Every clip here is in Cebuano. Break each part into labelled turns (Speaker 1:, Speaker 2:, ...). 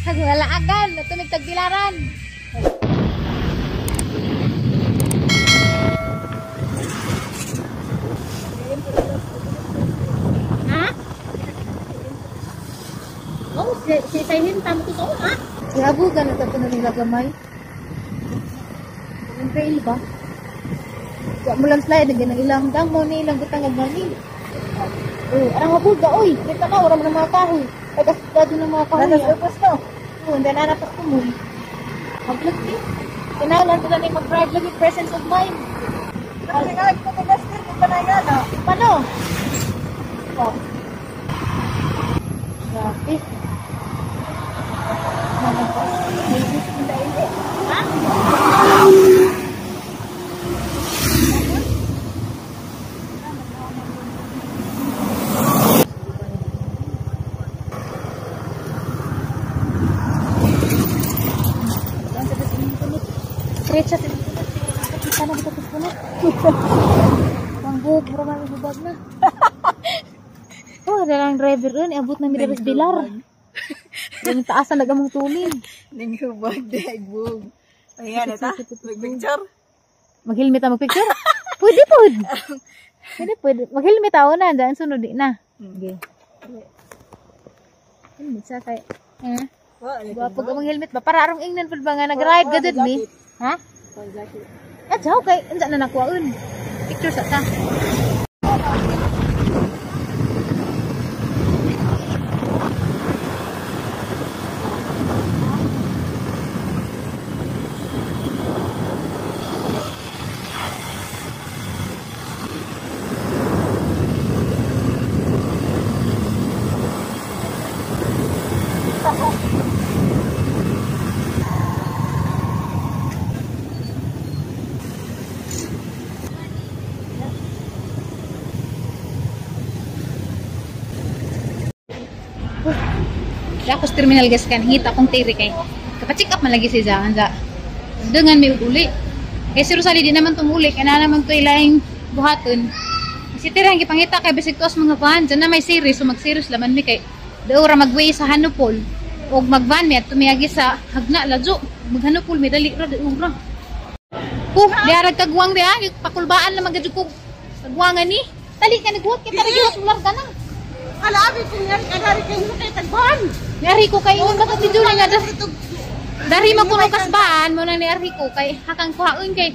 Speaker 1: Sa galaagan, natumig tagbilaran. Ha? Oh, si Sainin tamo ko sa una. Gihabugan na tapo na nila gamay. Ang trail ba? Wa mo lang slide ang ilang dang mo ni ilang butang og money. Oh, arang habuga oy, kita ka ora mo ng mga kahoy. Tagas-dado ng mga kahoy.
Speaker 2: Natas upos no.
Speaker 1: Oh, hindi na natas ko mo. Maglog eh. Kinahanglan ko na ni mag-drive lagi presence of mind.
Speaker 2: Kasi nga ko tigas ko pa na yan.
Speaker 1: Paano? Oh. Grabe. Ha? Diretso sa kita na kita punot. Ang buhok, mura man hubag na. Oh, dalang driver rin, abot na mi diri sa Bilar. Yung taasan nagamong tulin.
Speaker 2: Ning hubag dagbog. Ayan ta. Mag-picture.
Speaker 1: Mag-helmet ta mag-picture? Pwede pod. Pwede pwede. Mag-helmet ta na, daan sunod di na. Okay. Helmet sa kay. Eh. Gwapo ka mag-helmet ba? Para arong ingnan pud ba nga nag-ride ka jud mi? Ha? Ah, jaw kay unsa na nakuhaon. Picture sa ta. Ako sa terminal gas kan hita akong tiri kay kapa-check up man lagi si Zaan za. Dengan may uli. Kay si Rosalie di naman tumuli kay na naman to ilaing buhaton. Si tiri ang gipangita kay bisig tuos mga van dyan na may series so mag-series laman mi kay daw ra magway sa Hanupol og mag-van mi at tumiyagi sa Hagna ladyo. Maghanupol mi dali ra daw ra. Puh, diarag kagwang diha pakulbaan na magadyo ko kagwangan ni. Tali ka naghuwat kay tara giwas mular ka na.
Speaker 2: Alabi kung yari ka dari kayo kay tagban.
Speaker 1: Niari ko kay ingon ka ti Julie nga dari makuno kasbaan mo nang niari ko kay hakang kuhaon kay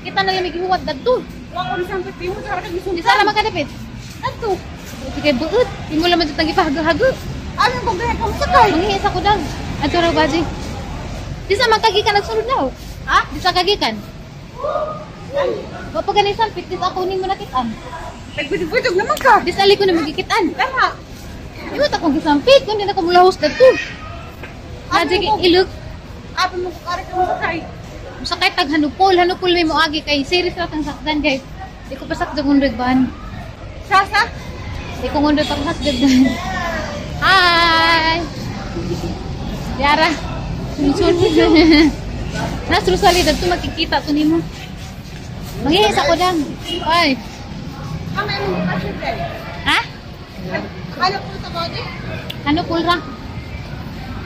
Speaker 1: kita na lang gihuwat dadto.
Speaker 2: Wa ko sampai pimo sa kag
Speaker 1: Di sala makadapit. Dadto. Sige buot, imo lang man jud tang gipahago-hago.
Speaker 2: Abi kung gaya ka sakay.
Speaker 1: Mangihis ako dang. Adto raw baji. Di sa makagikan nagsulod na ho.
Speaker 2: Ha?
Speaker 1: Di sa kagikan. Wa pa gani sampit dis ako nimo nakitaan.
Speaker 2: Nagbutog naman ka.
Speaker 1: Dis ali ko na magikitaan.
Speaker 2: Tama.
Speaker 1: Imo ta kong gisampit kundi na ko mulahos dadto. Baji ilok.
Speaker 2: Abi mo kung ari ka sakay.
Speaker 1: Sakay tag Hanupol, Hanupol may moagi kay series ra tang sakdan kay di ko pasakdag undoy ban.
Speaker 2: Sasa?
Speaker 1: Di ko ngundoy pasakdag. Hi. Yara. Sunod. Nas Rosalie dadto makikita to nimo. Mangihis ako dang. Ay.
Speaker 2: Ama mo kasi dre.
Speaker 1: Ha?
Speaker 2: Ano po ta mo di?
Speaker 1: Hanupol ra.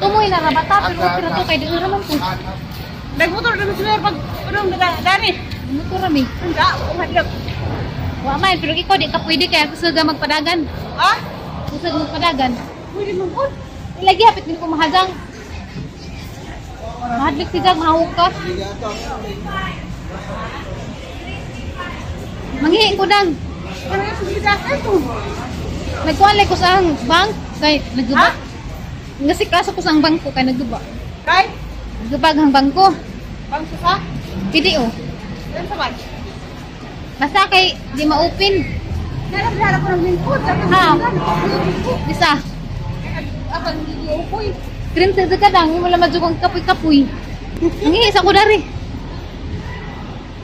Speaker 1: Tumoy na ra bata pero okay ra to kay di ra man po.
Speaker 2: Nagmotor na sila pag anong dari.
Speaker 1: Motor ra mi.
Speaker 2: Hindi, umadlok.
Speaker 1: Wa man pero ikaw di ka pwede kay kusog magpadagan.
Speaker 2: Ha?
Speaker 1: Kusog magpadagan.
Speaker 2: Pwede mo po.
Speaker 1: Lagi hapit din ko mahadang. Mahadlik si Jag, mahawag ka. Manghiing ko dang.
Speaker 2: Ano yung sumida ka ito?
Speaker 1: Nagkuhan ko sa ang bank kay naguba. Ngasikaso ko sa ang bangko kay naguba.
Speaker 2: Kay?
Speaker 1: Nagubag ang bangko.
Speaker 2: Bangko sa?
Speaker 1: PDO.
Speaker 2: Ano sa ban?
Speaker 1: Basta kay di ma-open.
Speaker 2: Nalang ko ng lingkod.
Speaker 1: Ha? Bisa.
Speaker 2: Akan giupoy.
Speaker 1: 30 ka dang, mo lang madjugong kapoy-kapoy. Manghiis ako dari.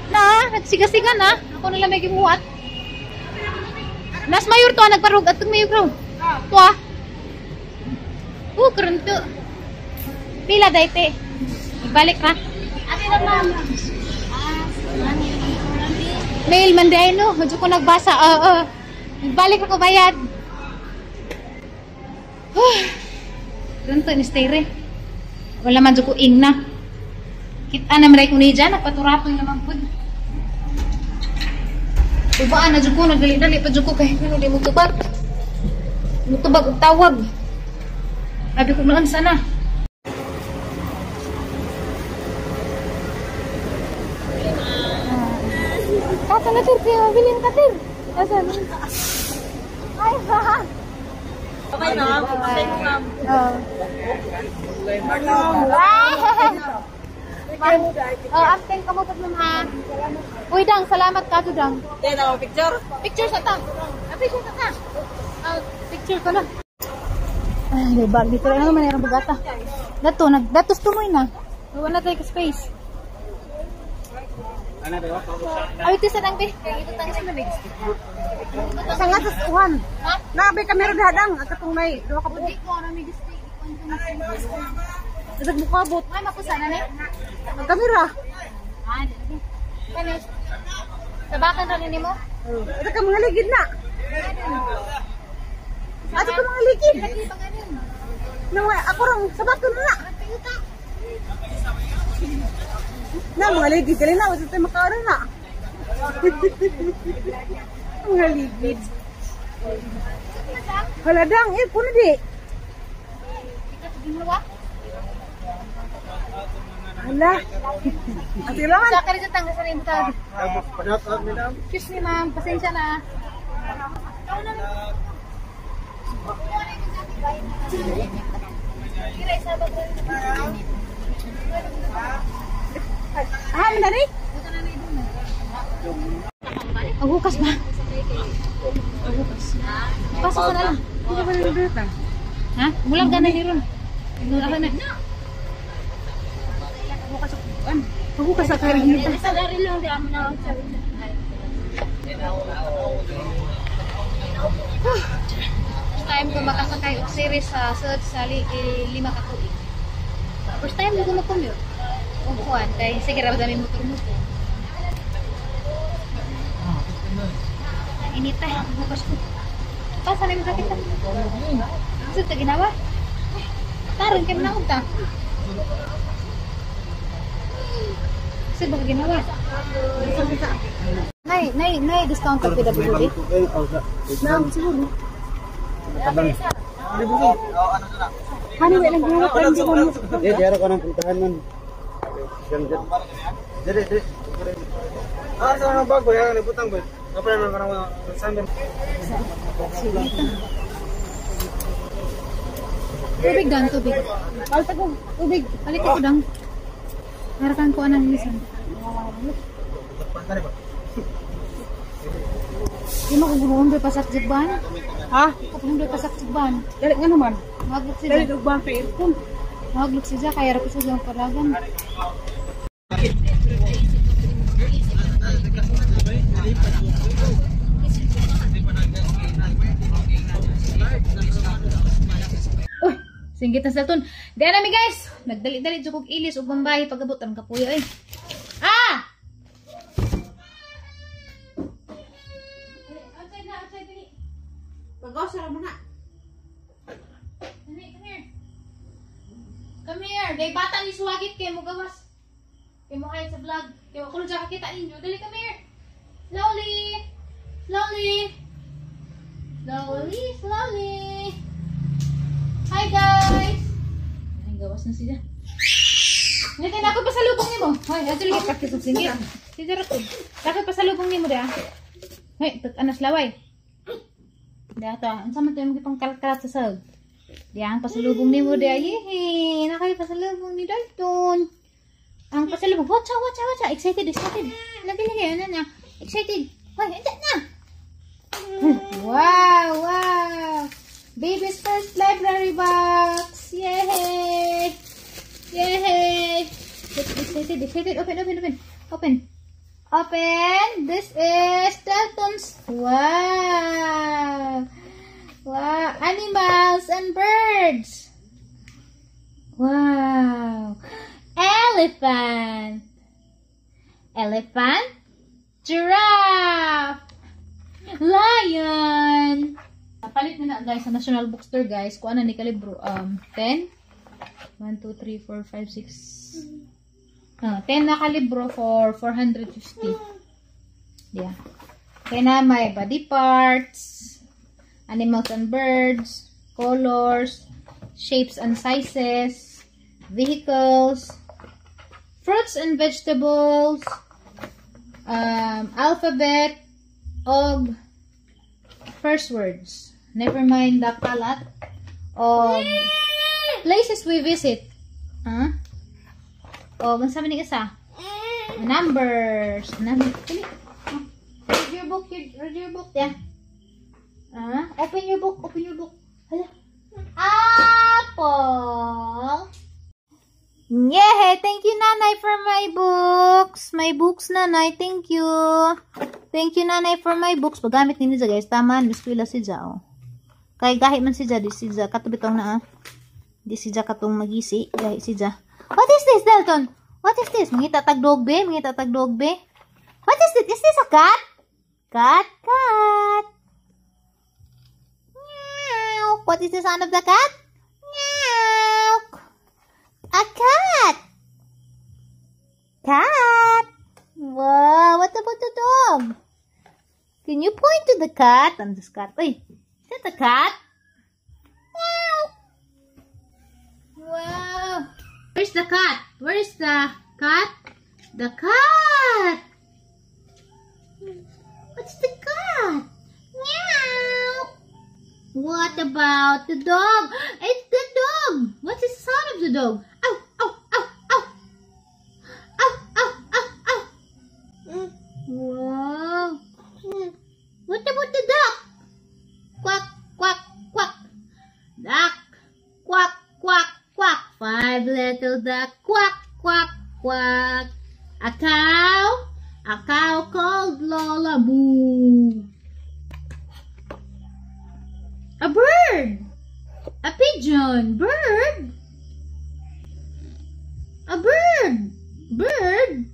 Speaker 1: Na, nagsiga-siga na. Ako na lang may gibuhat. Nas mayor to, nagparug at mayor raw. To ah. Karon to. Pila dayte. Ibalik ra.
Speaker 3: Ate na ma'am.
Speaker 1: Mail man day no, medyo ko nagbasa. Oo. Nagbalik ako bayad. Karon to ni Stere. Wala man jud ko ing na. Kita na maray ko ni dyan, nagpaturatoy naman pud. Ubaan na jud ko, nagdali-dali pa jud ko kay ano di mo tubag. Mutubag og tawag. Sabi ko noon sana. Kato na tir, kaya mabilin ka tir. Asan? Ay, ha.
Speaker 2: Okay, ma'am. Okay, ma'am.
Speaker 1: Oh. Oh, after ka mo ma'am ha. Uy, Dang, salamat ka to, Dang.
Speaker 2: Tayo na picture.
Speaker 1: Picture sa ta. Ah, picture sa ta. Ah, picture ko na. Ay, diba? Dito lang naman yung bugata. Dato, nag, datos tumoy na. Wala tayo ka space. Ay, ito sa dang, be. Ito tayo sa malig.
Speaker 2: Sa nga sa uhan.
Speaker 1: Ha?
Speaker 2: Nabi kami rin hadang. At katong may duha ka
Speaker 1: Hindi ko, ano may gusto.
Speaker 2: Dasag mukabot.
Speaker 1: Ay, mapusa na na.
Speaker 2: Ang kamera.
Speaker 1: Ah, di lagi. Kanis. Sabakan ra ni mo?
Speaker 2: Ito ka mga ligid na. Ato ka mga ligid.
Speaker 1: Lagi pa ganin.
Speaker 2: Na mga ako rang sabat ko na. Na mga ligid gali na wala tayo makaano na. Mga ligid. Hala dang eh puno di. Hala. Ate lang.
Speaker 1: Sa kari sa tangga sa rin tag. Excuse me, ma'am, pasensya na.
Speaker 2: Ah, manari?
Speaker 1: Ang hukas ba? Ang hukas. Pasok ko na lang.
Speaker 2: Hindi ba nandito?
Speaker 1: Ha? Mulang ka na ni Ron. Wala ka na.
Speaker 2: Ako ka sa karin.
Speaker 1: First time ko makasakay og series sa Sud sa 5 ka tuig. First time ko mag-commute. Og kuan kay sige ra dami motor mo. Init ay bukas ko. Pasa na mo sakit ta. Sa ta ginawa? Taron kay na unta. Sa ba ginawa? Nay, nay, nay discount ka PWD.
Speaker 2: Naam siguro. Hani wala lang ginawa pa hindi ko mo.
Speaker 3: Eh, diara ko ng puntahan man. Dire, dire. Ah, sa mga bago yan, ibutang ba? Kapag man kanang samber.
Speaker 1: Tubig dan, tubig.
Speaker 2: Palit ako tubig.
Speaker 1: Palit ako dang. Harakan ko anang lisan. Di mo kung guluhon do'y pasak jigban.
Speaker 2: Ha?
Speaker 1: Kung do'y pasak jigban.
Speaker 2: Dali nga naman.
Speaker 1: Maglok
Speaker 2: Dali
Speaker 1: siya.
Speaker 2: og bang kay aircon.
Speaker 1: Maglok siya. Kaya rapis siya ang palagan. Uy, singgit na sa tun. Di na mi guys. Nagdali-dali jud kog ilis ug bambay pag-abot ang kapuyo eh. Ah! Outside na, outside dali.
Speaker 2: Pag-osa ra mo na.
Speaker 1: Dali, come here. Come here. Day bata ni suwagit kay mo gawas. Kay mo kayo sa vlog. Kay mo kulong kakita ninyo. Dali, come here. Slowly. Slowly. Slowly, slowly. Hi guys. Ay, gawas na siya. Hindi na ako pasalubong nimo. Hoy, ato lagi practice og singgit. Sige ra ko. Ako pasalubong nimo da. Hoy, tag anas laway. Da to, unsa man to imong gipang kalat-kalat sa sag? Di ang pasalubong nimo da. Yehey, nakay pasalubong ni Dalton. Ang pasalubong. Watcha, watcha, watcha. Excited, excited. Lagi, lagi. Ano na? Excited. Hoy, hindi na. Wow, wow. Baby's first library box. Yay! Yay! Excited, excited. Open, open, open. Open. Open. This is Dalton's. Wow. Wow. Animals and birds. Wow. Elephant. Elephant. Giraffe. Lion. Palit na na guys sa National Bookstore guys. Kuha na ni kalibro 10. 1, 2, 3, 4, 5, 6. Ah, 10 na kalibro for 450. Yeah. Kaya na may body parts, animals and birds, colors, shapes and sizes, vehicles, fruits and vegetables, alphabet, og first words. Never mind the kalat. Og places we visit. Huh? O, unsa man ni isa? Numbers. Numbers. Dali. Oh. Read your book. Read your book. Yeah. Ah, open your book. Open your book. Hala. Apple. Yeah, thank you, Nanay, for my books. My books, Nanay. Thank you. Thank you, Nanay, for my books. Paggamit ninyo guys. Tama, eskwela si Ja, oh. Kay gahi man si Ja, di si Ja. Kato bitong na, ah. Di si Ja katong magisi. Gahi si Ja. What is this, Dalton? What is this? Mangita tag dog, be? Mangita tag dog, be? What is this? Is this a cat? Cat, cat. Meow. What is the sound of the cat? Meow. A cat. Cat. Wow, what about the dog? Can you point to the cat? I'm this cat. Wait, is that a cat? Meow. Wow. Where's the cat? Where's the cat? The cat. What's the cat? Meow. What about the dog? It's the dog. What's the sound of the dog? Ow, ow, ow, ow. Ow, ow, ow, ow. Wow. What about the duck? Quack, quack, quack. Duck. Quack, quack, quack. Five little duck. Quack, quack, quack. A cow. A cow called Lola Moo. A bird. A pigeon. Bird. A bird. Bird.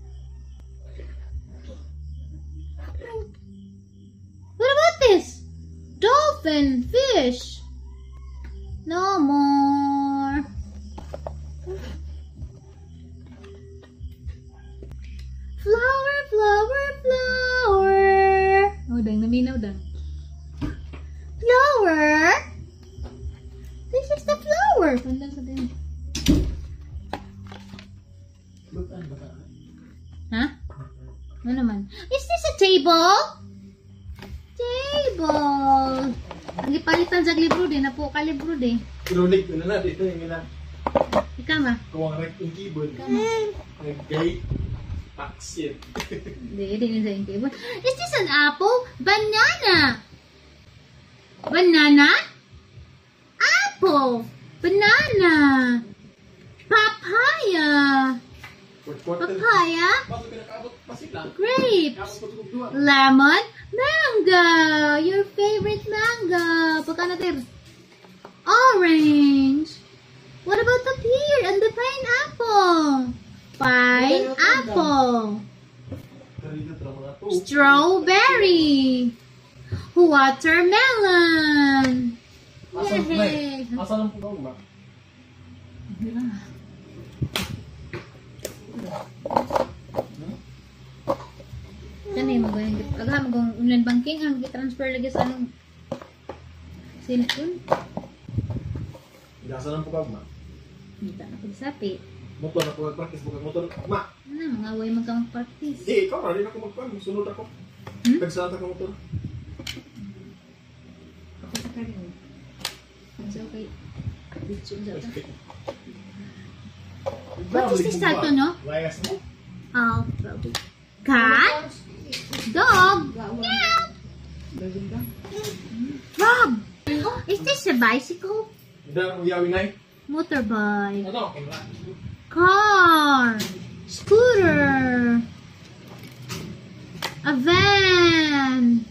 Speaker 1: What about this? Dolphin. Fish. No more. Flower, flower, flower. Oh, dang naminaw dang. Flower. This is the flower. Huh? Ano naman? Is this a table? Table. Ang ipalitan sa libro din. Napo ka libro din.
Speaker 3: Irulig ko na na. Dito yung ina.
Speaker 1: Ikaw ma.
Speaker 3: Kuwang rek yung keyboard.
Speaker 1: Ikaw ma.
Speaker 3: Nag-gay. Taxi.
Speaker 1: Hindi, hindi sa yung keyboard. Is this an apple? Banana. Banana? Apple. Banana. Papaya. Papaya. Grapes. Lemon. Mango. Your favorite mango. Pagkano tayo? Orange. What about the pear and the pineapple? Pineapple. Strawberry. Watermelon. Yay!
Speaker 3: Asa lang po ba, ma?
Speaker 1: Kani magawin aga magong online banking ang gi-transfer lagi sa anong cellphone.
Speaker 3: Asa lang po ba, ma?
Speaker 1: Kita na pud sapi.
Speaker 3: Motor ako mag-practice bukag motor. Ma.
Speaker 1: Ano mga way man ka mag-practice?
Speaker 3: Di ikaw ra ako magkuan, sunod ako.
Speaker 1: Hmm?
Speaker 3: Tagsa ta ka motor.
Speaker 1: Ako sa karon. So okay. Bitch sa ta. What is this tato, no?
Speaker 3: Layas mo.
Speaker 1: Alphabet. Cat. Dog. Meow. Frog. Is this a bicycle? Motorbike. Car. Scooter. A van.